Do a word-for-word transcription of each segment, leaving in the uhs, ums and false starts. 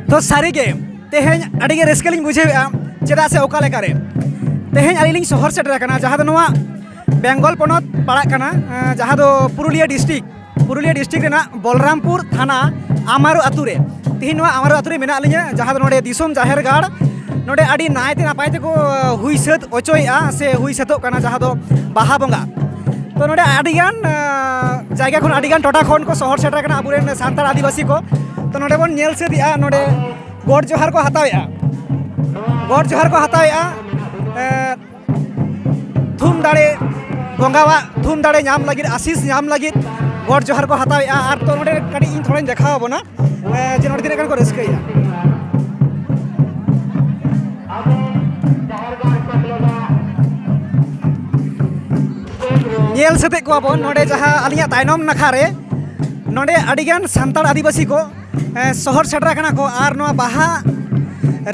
ᱛᱚ ᱥᱟᱹᱨᱤᱜᱮ ᱛᱮᱦᱮᱧ ᱟᱹᱰᱤᱜᱮ ᱨᱟᱹᱥᱠᱟᱹ ᱞᱤᱧ ᱵᱩᱡᱷᱟᱹᱣᱮᱫᱼᱟ᱾ ᱪᱮᱫᱟᱜ ᱥᱮ ᱚᱠᱟ ᱞᱮᱠᱟᱨᱮ ᱛᱮᱦᱮᱧ ᱟᱹᱞᱤᱧ ᱞᱤᱧ ᱥᱚᱦᱚᱨ ᱥᱮᱴᱮᱨ ᱟᱠᱟᱱᱟ, ᱡᱟᱦᱟᱸ ᱫᱚ ᱱᱚᱣᱟ ᱵᱮᱝᱜᱚᱞ ᱯᱚᱱᱚᱛ ᱯᱟᱲᱟᱜ ᱠᱟᱱᱟ, ᱮᱸ, ᱡᱟᱦᱟᱸ ᱫᱚ ᱯᱩᱨᱩᱞᱤᱭᱟᱹ ᱰᱤᱥᱴᱨᱤᱠᱴ, ᱯᱩᱨᱩᱞᱤᱭᱟᱹ ᱰᱤᱥᱴᱨᱤᱠᱴ ᱨᱮᱱᱟᱜ ᱵᱚᱞᱨᱟᱢᱯᱩᱨ ᱛᱷᱟᱱᱟ ᱟᱢᱟᱨᱳ ᱟᱹᱛᱩ ᱨᱮ᱾ ᱛᱮᱦᱮᱧ ᱱᱚᱣᱟ ᱟᱢᱟᱨᱳ ᱟᱹᱛᱩ ᱨᱮ ᱢᱮᱱᱟᱜ ᱞᱤᱧᱟᱹ, ᱡᱟᱦᱟᱸ ᱫᱚ ᱱᱚᱰᱮ ᱫᱤᱥᱚᱢ ᱡᱟᱦᱮᱨ ᱜᱟᱲ, ᱱᱚᱰᱮ ᱟᱹᱰᱤ ᱱᱟᱭᱛᱮ ᱱᱟᱯᱟᱭ ᱛᱮᱠᱚ, ᱮᱸ, ᱦᱩᱭ ᱥᱟᱹᱛ ᱚᱪᱚᱭᱮᱫᱼᱟ ᱥᱮ ᱦᱩᱭ ᱥᱟᱹᱛᱚᱜ ᱠᱟᱱᱟ, ᱡᱟᱦᱟᱸ ᱫᱚ ᱵᱟᱦᱟ ᱵᱚᱸᱜᱟ᱾ ᱛᱚ ᱱᱚᱰᱮ ᱟᱹᱰᱤᱜᱟᱱ, ᱮᱸ, ᱡᱟᱭᱜᱟ ᱠᱷᱚᱱ, ᱟᱹᱰᱤᱜᱟᱱ ᱴᱚᱴᱷᱟ ᱠᱷᱚᱱ ᱠᱚ ᱥᱚᱦᱚᱨ ᱥᱮᱴᱮᱨ ᱟᱠᱟᱱᱟ ᱟᱵᱚᱨᱮᱱ ᱥᱟᱱᱛᱟᱲ ᱟᱹᱫᱤᱵᱟᱹᱥᱤ ᱠᱚ᱾ ᱛᱚ ᱱᱚᱰᱮ ᱵᱚᱱ ᱧᱮᱞ ᱥᱟᱹᱛ ᱮᱫᱼᱟ, ᱱᱚᱰᱮ ᱜᱚᱰ ᱡᱚᱦᱟᱨ ᱠᱚ ᱦᱟᱛᱟᱣᱮᱫᱼᱟ, ᱜᱚᱰ ᱡᱚᱦᱟᱨ ᱠᱚ ᱦᱟᱛᱟᱣᱮᱫᱼᱟ᱾ ᱮᱸ, ᱛᱷᱩᱢ ᱫᱟᱲᱮ, ᱵᱚᱸᱜᱟᱣᱟᱜ ᱛᱷᱩᱢ ᱫᱟᱲᱮ ᱧᱟᱢ ᱞᱟᱹᱜᱤᱫ, ᱟᱥᱤᱥ ᱧᱟᱢ ᱞᱟᱹᱜᱤᱫ ᱜᱚᱰ ᱡᱚᱦᱟᱨ ᱠᱚ ᱦᱟᱛᱟᱣᱮᱫᱼᱟ᱾ ᱟᱨ ᱛᱚ ᱱᱚᱰᱮ ᱠᱟᱹᱴᱤᱡ ᱤᱧ ᱛᱷᱚᱲᱟᱧ ᱫᱮᱠᱷᱟᱣ ᱟᱵᱚᱱᱟ, ᱮᱸ, ᱡᱮ ᱱᱚᱰᱮ ᱛᱤᱱᱟᱹᱜ ᱜᱟᱱ ᱠᱚ ᱨᱟᱹᱥᱠᱟᱹᱭᱮᱫᱼᱟ᱾ ᱧᱮᱞ ᱥᱟᱹᱛᱮᱫ ᱠᱚᱣᱟ ᱵᱚᱱ ᱱᱚᱰᱮ ᱡᱟᱦᱟᱸ ᱟᱹᱞᱤᱧᱟᱜ ᱛᱟᱭᱱᱚᱢ ᱱᱟᱠᱷᱟ ᱨᱮ, ᱱᱚᱰᱮ ᱟᱹᱰᱤᱜᱟᱱ ᱥᱟᱱᱛᱟᱲ ᱟᱹᱫᱤᱵᱟᱹᱥᱤ ᱠᱚ, ᱮᱸ, ᱥᱚᱦᱚᱨ ᱥᱮᱴᱮᱨ ᱟᱠᱟᱱᱟ ᱠᱚ᱾ ᱟᱨ ᱱᱚᱣᱟ ᱵᱟᱦᱟ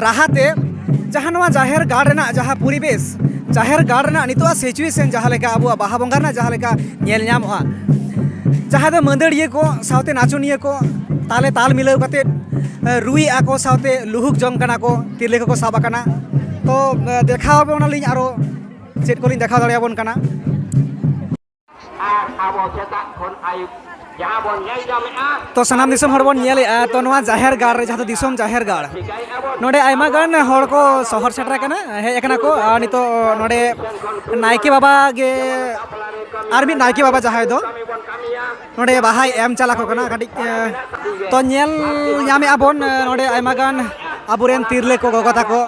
ᱨᱟᱦᱟ ᱛᱮ ᱡᱟᱦᱟᱸ ᱱᱚᱣᱟ ᱡᱟᱦᱮᱨ ᱜᱟᱲ ᱨᱮᱱᱟᱜ ᱡᱟᱦᱟᱸ ᱯᱚᱨᱤᱵᱮᱥ, ᱡᱟᱦᱮᱨ ᱜᱟᱲ ᱨᱮᱱᱟᱜ ᱱᱤᱛᱚᱜᱟᱜ situation, ᱡᱟᱦᱟᱸ ᱞᱮᱠᱟ ᱟᱵᱚᱣᱟᱜ ᱵᱟᱦᱟ ᱵᱚᱸᱜᱟ ᱨᱮᱱᱟᱜ ᱡᱟᱦᱟᱸ ᱞᱮᱠᱟ ᱧᱮᱞ ᱧᱟᱢᱚᱜᱼᱟ, ᱡᱟᱦᱟᱸ ᱫᱚ ᱢᱟᱹᱫᱟᱹᱲᱤᱭᱟᱹ ᱠᱚ ᱥᱟᱶᱛᱮ ᱱᱟᱪᱚᱱᱤᱭᱟᱹ ᱠᱚ ᱛᱟᱞᱮ ᱛᱟᱞ ᱢᱤᱞᱟᱹᱣ ᱠᱟᱛᱮᱫ, ᱮᱸ, ᱨᱩᱭᱮᱫᱼᱟ ᱠᱚ, ᱥᱟᱶᱛᱮ ᱞᱩᱦᱩᱠ ᱡᱚᱝ ᱠᱟᱱᱟ ᱠᱚ, ᱛᱤᱨᱞᱟᱹ ᱠᱚᱠᱚ ᱥᱟᱵ ᱟᱠᱟᱱᱟ᱾ ᱛᱚ, ᱮᱸ, ᱫᱮᱠᱷᱟᱣ ᱟᱵᱚᱱ ᱟᱹᱞᱤᱧ ᱟᱨᱚ ᱪᱮᱫ ᱠᱚᱞᱤᱧ ᱫᱮᱠᱷᱟᱣ ᱫᱟᱲᱮᱭᱟᱵᱚᱱ ᱠᱟᱱᱟ᱾ ᱟᱨ ᱟᱵᱚ ᱥᱮᱛᱟᱜ ᱠᱷᱚᱱ ᱟᱹᱭᱩᱵ ᱡᱟᱦᱟᱸ ᱵᱚᱱ ᱧᱮᱞ ᱧᱟᱢᱮᱫᱼᱟ, ᱛᱚ, ᱥᱟᱱᱟᱢ ᱫᱤᱥᱚᱢ ᱦᱚᱲ ᱵᱚᱱ ᱧᱮᱞᱮᱫᱼᱟ, ᱛᱚ, ᱱᱚᱣᱟ ᱡᱟᱦᱮᱨ ᱜᱟᱲ ᱨᱮ, ᱡᱟᱦᱟᱸ ᱫᱚ ᱫᱤᱥᱚᱢ ᱡᱟᱦᱮᱨ ᱜᱟᱲ, ᱱᱚᱰᱮ ᱟᱭᱢᱟ ᱜᱟᱱ ᱦᱚᱲ ᱠᱚ ᱥᱚᱦᱚᱨ ᱥᱮᱴᱮᱨ ᱟᱠᱟᱱᱟ, ᱦᱮᱡ ᱟᱠᱟᱱᱟ ᱠᱚ᱾ ᱟᱨ ᱱᱤᱛᱚᱜ ᱱᱚᱰᱮ ᱱᱟᱭᱠᱮ ᱵᱟᱵᱟ ᱜᱮ, ᱟᱨ ᱢᱤᱫ ᱱᱟᱭᱠᱮ ᱵᱟᱵᱟ ᱡᱟᱦᱟᱸᱭ ᱫᱚ ᱱᱚᱰᱮ ᱵᱟᱦᱟᱭ ᱮᱢ ᱪᱟᱞ ᱟᱠᱚ ᱠᱟᱱᱟ ᱠᱟᱹᱴᱤᱡ, ᱮ, ᱛᱚ, ᱧᱮᱞ ᱧᱟᱢᱮᱫᱼᱟ ᱵᱚᱱ, ᱮ, ᱱᱚᱰᱮ ᱟᱭᱢᱟ ᱜᱟᱱ ᱟᱵᱚᱨᱮᱱ ᱛᱤᱨᱞᱟᱹ ᱠᱚ, ᱜᱚᱜᱚ ᱛᱟᱠᱚ,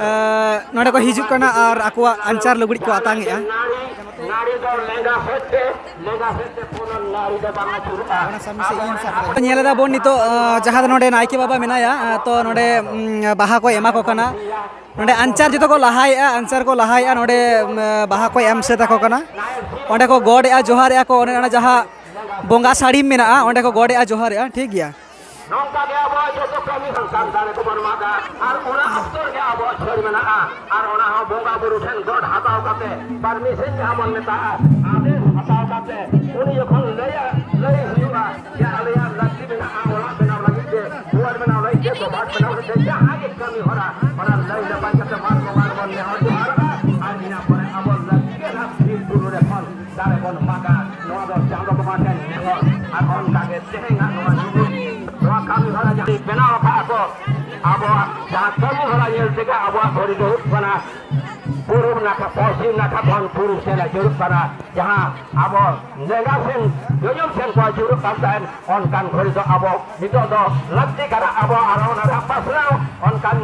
ᱮ, ᱱᱚᱰᱮ ᱠᱚ ᱦᱤᱡᱩᱜ ᱠᱟᱱᱟ ᱟᱨ ᱟᱠᱚᱣᱟᱜ ᱟᱧᱪᱟᱨ ᱞᱩᱜᱽᱲᱤᱡ ᱠᱚ ᱟᱛᱟᱝ ᱮᱫᱼᱟ᱾ ᱱᱟᱹᱲᱤ ᱫᱚ ᱞᱮᱸᱜᱟ ᱥᱮᱫ ᱛᱮ, ᱞᱮᱸᱜᱟ ᱥᱮᱫ ᱛᱮ ᱯᱩᱱᱟᱹᱱ ᱱᱟᱹᱲᱤ ᱫᱚ ᱵᱟᱝ ᱟᱹᱪᱩᱨᱚᱜᱼᱟ᱾ ᱧᱮᱞ ᱮᱫᱟ ᱵᱚᱱ ᱱᱤᱛᱚᱜ, ᱟᱸ, ᱡᱟᱦᱟᱸ ᱫᱚ ᱱᱚᱰᱮ ᱱᱟᱭᱠᱮ ᱵᱟᱵᱟ ᱢᱮᱱᱟᱭᱟ, ᱟᱸ, ᱛᱚ ᱱᱚᱰᱮ, ᱩᱸ, ᱵᱟᱦᱟ ᱠᱚᱭ ᱮᱢᱟ ᱠᱚ ᱠᱟᱱᱟ᱾ ᱱᱚᱰᱮ ᱟᱧᱪᱟᱨ ᱡᱚᱛᱚ ᱠᱚ ᱞᱟᱦᱟᱭᱮᱫᱼᱟ, ᱟᱧᱪᱟᱨ ᱠᱚ ᱞᱟᱦᱟᱭᱮᱫᱼᱟ, ᱱᱚᱰᱮ, ᱩᱸ, ᱵᱟᱦᱟ ᱠᱚᱭ ᱮᱢ ᱥᱟᱹᱛ ᱟᱠᱚ ᱠᱟᱱᱟ᱾ ᱚᱸᱰᱮ ᱠᱚ ᱜᱚᱰ ᱮᱫᱼᱟ, ᱡᱚᱦᱟᱨ ᱮᱫᱼᱟ ᱠᱚ, ᱚᱱᱮ ᱚᱱᱟ ᱡᱟᱦᱟᱸ ᱵᱚᱸᱜᱟ ᱥᱟᱹᱲᱤᱢ ᱢᱮᱱᱟᱜᱼᱟ, ᱚᱸᱰᱮ ᱠᱚ ᱜᱚᱰ ᱮᱫᱼᱟ, ᱡᱚᱦᱟᱨ ᱮᱫᱼᱟ, ᱴᱷᱤᱠ ᱜᱮᱭᱟ᱾ ᱱᱚᱝᱠᱟ ᱜᱮ ᱟᱵᱚᱣᱟᱜ ᱡᱚᱛᱚ ᱠᱟᱹᱢᱤ ᱥᱟᱱᱛᱟᱲ ᱫᱟᱲᱮ ᱛᱮᱵᱚᱱ ᱢᱟᱜᱟ, ᱟᱨ ᱚᱱᱟ ᱚᱠᱛᱚ ᱨᱮᱜᱮ ᱟᱵᱚᱣᱟᱜ ᱪᱷᱟᱹᱲ ᱢᱮᱱᱟᱜᱼᱟ, ᱟᱨ ᱚᱱᱟ ᱦᱚᱸ ᱵᱚᱸᱜᱟ ᱵᱩᱨᱩ ᱴᱷᱮᱱ ᱜᱚᱰ ᱦᱟᱛᱟᱣ ᱠᱟᱛᱮ, permission ᱡᱟᱦᱟᱸ ᱵᱚᱱ ᱢᱮᱛᱟᱜᱼᱟ, ᱟᱫᱮᱥ ᱦᱟᱛᱟᱣ ᱠᱟᱛᱮ, ᱩᱱᱤ ᱡᱚᱠᱷᱚᱱ ᱞᱟᱹᱭᱟ, ᱞᱟᱹᱭ ᱦᱩᱭᱩᱜᱼᱟ ᱡᱮ ᱟᱞᱮᱭᱟᱜ ᱞᱟᱹᱠᱛᱤ ᱢᱮᱱᱟᱜᱼᱟ ᱚᱲᱟᱜ ᱵᱮᱱᱟᱣ ᱞᱟᱹᱜᱤᱫ ᱛᱮ, ᱫᱩᱣᱟᱹᱨ ᱵᱮᱱᱟᱣ ᱞᱟᱹᱜᱤᱫ ᱛᱮ, ᱛᱚ ᱟᱨ ᱚᱱᱠᱟ ᱜᱮ ᱛᱮᱦᱮᱧᱟᱜ ᱱᱚᱣᱟ ᱡᱩᱢᱤᱫ, ᱱᱚᱣᱟ ᱠᱟᱹᱢᱤ ᱦᱚᱨᱟ ᱡᱟᱦᱟᱸ ᱵᱮᱱᱟᱣ ᱟᱠᱟᱫ ᱠᱚ, ᱟᱵᱚᱣᱟᱜ ᱡᱟᱦᱟᱸ ᱠᱟᱹᱢᱤ ᱦᱚᱨᱟ ᱧᱮᱞ ᱛᱮᱜᱮ ᱟᱵᱚᱣᱟᱜ ᱜᱷᱚᱲᱤ ᱫᱚ ᱦᱩᱭᱩᱜ ᱠᱟᱱᱟ ᱯᱩᱨᱩᱵ ᱱᱟᱠᱷᱟ, ᱯᱚᱥᱪᱤᱢ ᱱᱟᱠᱷᱟ ᱠᱷᱚᱱ ᱯᱩᱨᱩᱵ ᱥᱮᱫ ᱟᱹᱪᱩᱨᱚᱜ ᱠᱟᱱᱟ᱾ ᱡᱟᱦᱟᱸ ᱟᱵᱚ ᱞᱮᱸᱜᱟ ᱥᱮᱱ, ᱡᱚᱡᱚᱢ ᱥᱮᱱ ᱠᱚ ᱟᱹᱪᱩᱨᱚᱜ ᱠᱟᱱ ᱛᱟᱦᱮᱸᱫ, ᱚᱱᱠᱟᱱ ᱜᱷᱚᱲᱤ ᱫᱚ ᱟᱵᱚ ᱱᱤᱛᱚᱜ ᱫᱚ ᱞᱟᱹᱠᱛᱤ ᱠᱟᱱᱟ᱾ ᱟᱵᱚ ᱟᱨᱦᱚᱸ ᱚᱱᱟ ᱨᱮᱭᱟᱜ ᱯᱟᱥᱱᱟᱣ ᱚᱱᱠᱟᱱ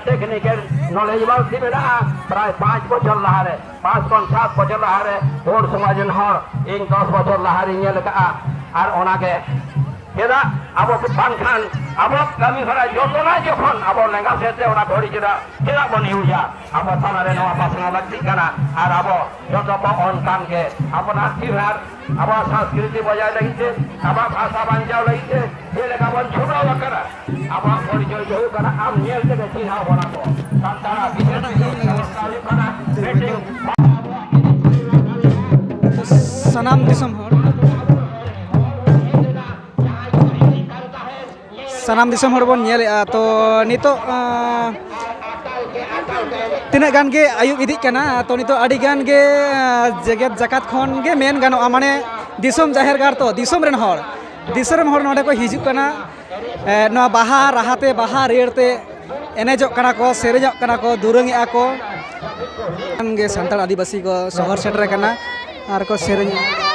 technical knowledge ᱵᱟᱹᱲᱛᱤ ᱢᱮᱱᱟᱜᱼᱟ᱾ ᱯᱨᱟᱭ ᱯᱟᱸᱪ ᱵᱚᱪᱷᱚᱨ ᱞᱟᱦᱟᱨᱮ, ᱯᱟᱸᱪ ᱠᱷᱚᱱ ᱥᱟᱛ ᱵᱚᱪᱷᱚᱨ ᱞᱟᱦᱟᱨᱮ ᱦᱚᱲ ᱥᱚᱢᱟᱡᱽ ᱨᱮᱱ ᱦᱚᱲ, ᱤᱧ ᱫᱚᱥ ᱵᱚᱪᱷᱚᱨ ᱞᱟᱦᱟᱨᱮᱧ ᱧᱮᱞ ᱟᱠᱟᱫᱼᱟ᱾ ᱟᱨ ᱚᱱᱟᱜᱮ ᱪᱮᱫᱟᱜ ᱟᱵᱚ ᱵᱟᱝᱠᱷᱟᱱ ᱟᱵᱚ ᱠᱟᱹᱢᱤ ᱦᱚᱨᱟ ᱡᱚᱛᱚᱱᱟᱜ ᱡᱚᱠᱷᱚᱱ ᱟᱵᱚ ᱞᱮᱸᱜᱟ ᱥᱮᱫ ᱛᱮ ᱚᱱᱟ ᱜᱷᱚᱲᱤ ᱪᱮᱫᱟᱜ, ᱪᱮᱫᱟᱜ ᱵᱚᱱ ᱤᱭᱩᱡᱟ? ᱟᱵᱚ ᱛᱟᱞᱟᱨᱮ ᱱᱚᱣᱟ ᱯᱟᱥᱱᱟᱣ ᱞᱟᱹᱠᱛᱤᱜ ᱠᱟᱱᱟ᱾ ᱟᱨ ᱟᱵᱚ ᱡᱚᱛᱚ ᱠᱚ ᱚᱱᱠᱟᱱ ᱜᱮ ᱟᱵᱚᱱᱟᱜ ᱪᱤᱱᱦᱟᱹ, ᱟᱵᱚᱣᱟᱜ ᱥᱚᱝᱥᱠᱨᱤᱛᱤ ᱵᱚᱡᱟᱭ ᱞᱟᱹᱜᱤᱫ ᱛᱮ, ᱟᱵᱚᱣᱟᱜ ᱵᱷᱟᱥᱟ ᱵᱟᱧᱪᱟᱣ ᱞᱟᱹᱜᱤᱫ ᱛᱮ ᱪᱮᱫ ᱞᱮᱠᱟ ᱵᱚᱱ ᱪᱷᱩᱴᱟᱹᱣ ᱟᱠᱟᱱᱟ, ᱟᱵᱚᱣᱟᱜ ᱯᱚᱨᱤᱪᱚᱭ ᱫᱚ ᱦᱩᱭᱩᱜ ᱠᱟᱱᱟ ᱟᱢ ᱧᱮᱞ ᱛᱮᱜᱮ ᱪᱤᱱᱦᱟᱹᱣ ᱵᱚᱱᱟ ᱠᱚ᱾ ᱥᱟᱱᱛᱟᱲᱟᱜ ᱵᱤᱥᱮᱥ ᱵᱤᱥᱮᱥ ᱵᱮᱵᱚᱥᱛᱷᱟ ᱦᱩᱭᱩᱜ ᱠᱟᱱᱟ ᱢᱤᱫᱴᱮᱱ ᱥᱟᱱᱟᱢ ᱫᱤᱥᱚᱢ ᱦᱚᱲ, ᱥᱟᱱᱟᱢ ᱫᱤᱥᱚᱢ ᱦᱚᱲ ᱵᱚᱱ ᱧᱮᱞᱮᱫᱼᱟ᱾ ᱛᱚ ᱱᱤᱛᱚᱜ, ᱟᱸ, ᱛᱤᱱᱟᱹᱜ ᱜᱟᱱ ᱜᱮ ᱟᱹᱭᱩᱵ ᱤᱫᱤᱜ ᱠᱟᱱᱟ, ᱛᱚ ᱱᱤᱛᱚᱜ ᱟᱹᱰᱤ ᱜᱟᱱ ᱜᱮ, ᱟᱸ, ᱡᱮᱜᱮᱛ ᱡᱟᱠᱟᱛ ᱠᱷᱚᱱ ᱜᱮ ᱢᱮᱱ ᱜᱟᱱᱚᱜᱼᱟ, ᱢᱟᱱᱮ ᱫᱤᱥᱚᱢ ᱡᱟᱦᱮᱨ ᱜᱟᱲ, ᱛᱚ ᱫᱤᱥᱚᱢ ᱨᱮᱱ ᱦᱚᱲ, ᱫᱤᱥᱚᱢ ᱨᱮᱱ ᱦᱚᱲ ᱱᱚᱰᱮ ᱠᱚ ᱦᱤᱡᱩᱜ ᱠᱟᱱᱟ᱾ ᱮ, ᱱᱚᱣᱟ ᱵᱟᱦᱟ ᱨᱟᱦᱟᱛᱮ, ᱵᱟᱦᱟ ᱨᱟᱹᱲ ᱛᱮ ᱮᱱᱮᱡᱚᱜ ᱠᱟᱱᱟ ᱠᱚ, ᱥᱮᱨᱮᱧᱚᱜ ᱠᱟᱱᱟ ᱠᱚ, ᱫᱩᱨᱟᱹᱝᱮᱜᱼᱟ ᱠᱚ᱾ ᱜᱮ ᱥᱟᱱᱛᱟᱲ ᱟᱹᱫᱤᱵᱟᱹᱥᱤ ᱠᱚ ᱥᱚᱦᱚᱨ ᱥᱮᱴᱮᱨ ᱟᱠᱟᱱᱟ ᱟᱨ ᱠᱚ ᱥᱮᱨᱮᱧᱮᱜᱼᱟ᱾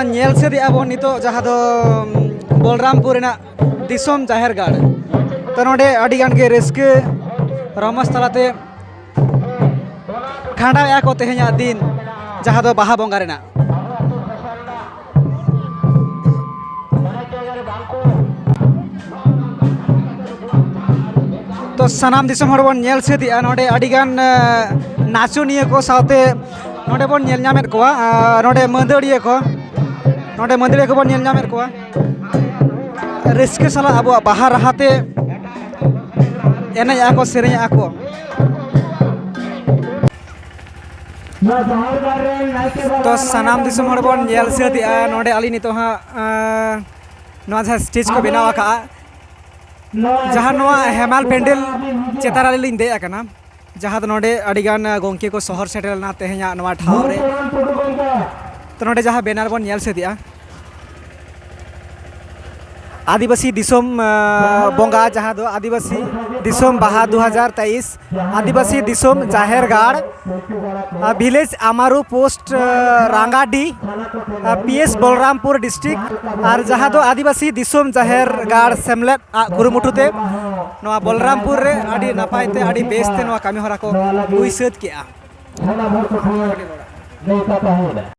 ᱧᱮᱞ ᱥᱟᱹᱛ ᱮᱫᱼᱟ ᱵᱚᱱ ᱱᱤᱛᱚᱜ, ᱡᱟᱦᱟᱸ ᱫᱚ ᱵᱚᱞᱨᱟᱢᱯᱩᱨ ᱨᱮᱱᱟᱜ ᱫᱤᱥᱚᱢ ᱡᱟᱦᱮᱨ ᱜᱟᱲ᱾ ᱛᱚ, ᱱᱚᱰᱮ ᱟᱹᱰᱤ ᱜᱟᱱ ᱜᱮ ᱨᱟᱹᱥᱠᱟᱹ ᱨᱚᱢᱚᱡᱽ ᱛᱟᱞᱟᱛᱮ ᱠᱷᱟᱸᱰᱟᱣᱮᱫᱼᱟ ᱠᱚ ᱛᱮᱦᱮᱧᱟᱜ ᱫᱤᱱ, ᱡᱟᱦᱟᱸ ᱫᱚ ᱵᱟᱦᱟ ᱵᱚᱸᱜᱟ ᱨᱮᱱᱟᱜ᱾ ᱛᱚ, ᱥᱟᱱᱟᱢ ᱫᱤᱥᱚᱢ ᱦᱚᱲ ᱵᱚᱱ ᱧᱮᱞ ᱥᱟᱹᱛ ᱮᱜᱼᱟ ᱱᱚᱰᱮ ᱟᱹᱰᱤᱜᱟᱱ, ᱮ, ᱱᱟᱪᱚᱱᱤᱭᱟᱹ ᱠᱚ ᱥᱟᱶᱛᱮ ᱱᱚᱰᱮ ᱵᱚᱱ ᱧᱮᱞ ᱧᱟᱢᱮᱫ ᱠᱚᱣᱟ, ᱟᱨ ᱱᱚᱰᱮ ᱢᱟᱹᱫᱟᱹᱲᱤᱭᱟᱹ ᱠᱚ, ᱱᱚᱰᱮ ᱢᱟᱹᱫᱟᱹᱲᱤᱭᱟᱹ ᱠᱚᱵᱚᱱ ᱧᱮᱞ ᱧᱟᱢᱮᱫ ᱠᱚᱣᱟ᱾ ᱨᱟᱹᱥᱠᱟᱹ ᱥᱟᱞᱟᱜ ᱟᱵᱚᱣᱟᱜ ᱵᱟᱦᱟ ᱨᱟᱦᱟ ᱛᱮ ᱮᱱᱮᱡ ᱟᱠᱚ, ᱥᱮᱨᱮᱧ ᱟᱠᱚ᱾ ᱛᱚ, ᱥᱟᱱᱟᱢ ᱫᱤᱥᱚᱢ ᱦᱚᱲ ᱵᱚᱱ ᱧᱮᱞ ᱥᱟᱹᱛ ᱮᱜᱼᱟ ᱱᱚᱰᱮ ᱟᱹᱞᱤᱧ ᱱᱤᱛᱚᱜ ᱦᱟᱸᱜ, ᱟᱸ, ᱱᱚᱣᱟ ᱡᱟᱦᱟᱸ ᱥᱴᱮᱡᱽ ᱠᱚ ᱵᱮᱱᱟᱣ ᱟᱠᱟᱜᱼᱟ, ᱡᱟᱦᱟᱸ ᱱᱚᱣᱟ ᱦᱮᱢᱟᱞ ᱯᱮᱱᱰᱮᱞ ᱪᱮᱛᱟᱱ ᱨᱮ ᱟᱹᱞᱤᱧ ᱞᱤᱧ ᱫᱮᱡ ᱟᱠᱟᱱᱟ, ᱡᱟᱦᱟᱸ ᱫᱚ ᱱᱚᱰᱮ ᱟᱹᱰᱤᱜᱟᱱ ᱜᱚᱢᱠᱮ ᱠᱚ ᱥᱚᱦᱚᱨ ᱥᱮᱴᱮᱨ ᱞᱮᱱᱟ ᱛᱮᱦᱮᱧᱟᱜ ᱱᱚᱣᱟ ᱴᱷᱟᱶ ᱨᱮ᱾ ᱛᱚ, ᱱᱚᱰᱮ ᱡᱟᱦᱟᱸ ᱵᱮᱱᱟᱨ ᱵᱚᱱ ᱧᱮᱞ ᱥᱟᱹᱛ ᱮᱜᱼᱟ, ᱟᱹᱫᱤᱵᱟᱹᱥᱤ ᱫᱤᱥᱚᱢ, ᱟᱸ, ᱵᱚᱸᱜᱟ, ᱡᱟᱦᱟᱸ ᱫᱚ ᱟᱹᱫᱤᱵᱟᱹᱥᱤ ᱫᱤᱥᱚᱢ ᱵᱟᱦᱟ ᱫᱩ ᱦᱟᱡᱟᱨ ᱛᱮᱭᱤᱥ, ᱟᱹᱫᱤᱵᱟᱹᱥᱤ ᱫᱤᱥᱚᱢ ᱡᱟᱦᱮᱨ ᱜᱟᱲ, ᱟᱨ ᱵᱷᱤᱞᱮᱡᱽ ᱟᱢᱟᱨᱩ, ᱯᱳᱥᱴ, ᱟᱸ, ᱨᱟᱝᱜᱟᱰᱤ, ᱟᱨ ᱯᱤ ᱮᱥ ᱵᱚᱞᱨᱟᱢᱯᱩᱨ ᱰᱤᱥᱴᱨᱤᱠᱴ, ᱟᱨ ᱡᱟᱦᱟᱸ ᱫᱚ ᱟᱹᱫᱤᱵᱟᱹᱥᱤ ᱫᱤᱥᱚᱢ ᱡᱟᱦᱮᱨ ᱜᱟᱲ ᱥᱮᱢᱞᱮᱫ ᱟᱜ ᱠᱩᱨᱩᱢᱩᱴᱩ ᱛᱮ ᱱᱚᱣᱟ ᱵᱚᱞᱨᱟᱢᱯᱩᱨ ᱨᱮ ᱟᱹᱰᱤ ᱱᱟᱯᱟᱭ ᱛᱮ, ᱟᱹᱰᱤ ᱵᱮᱥ ᱛᱮ ᱱᱚᱣᱟ ᱠᱟᱹᱢᱤ ᱦᱚᱨᱟ ᱠᱚ ᱦᱩᱭ ᱥᱟᱹᱛ ᱠᱮᱜᱼᱟ᱾ ᱥᱟᱱᱟᱢ ᱦᱚᱲ ᱠᱚ ᱴᱷᱮᱱ ᱱᱮᱣᱛᱟ ᱛᱟᱦᱮᱸᱭᱮᱱᱟ᱾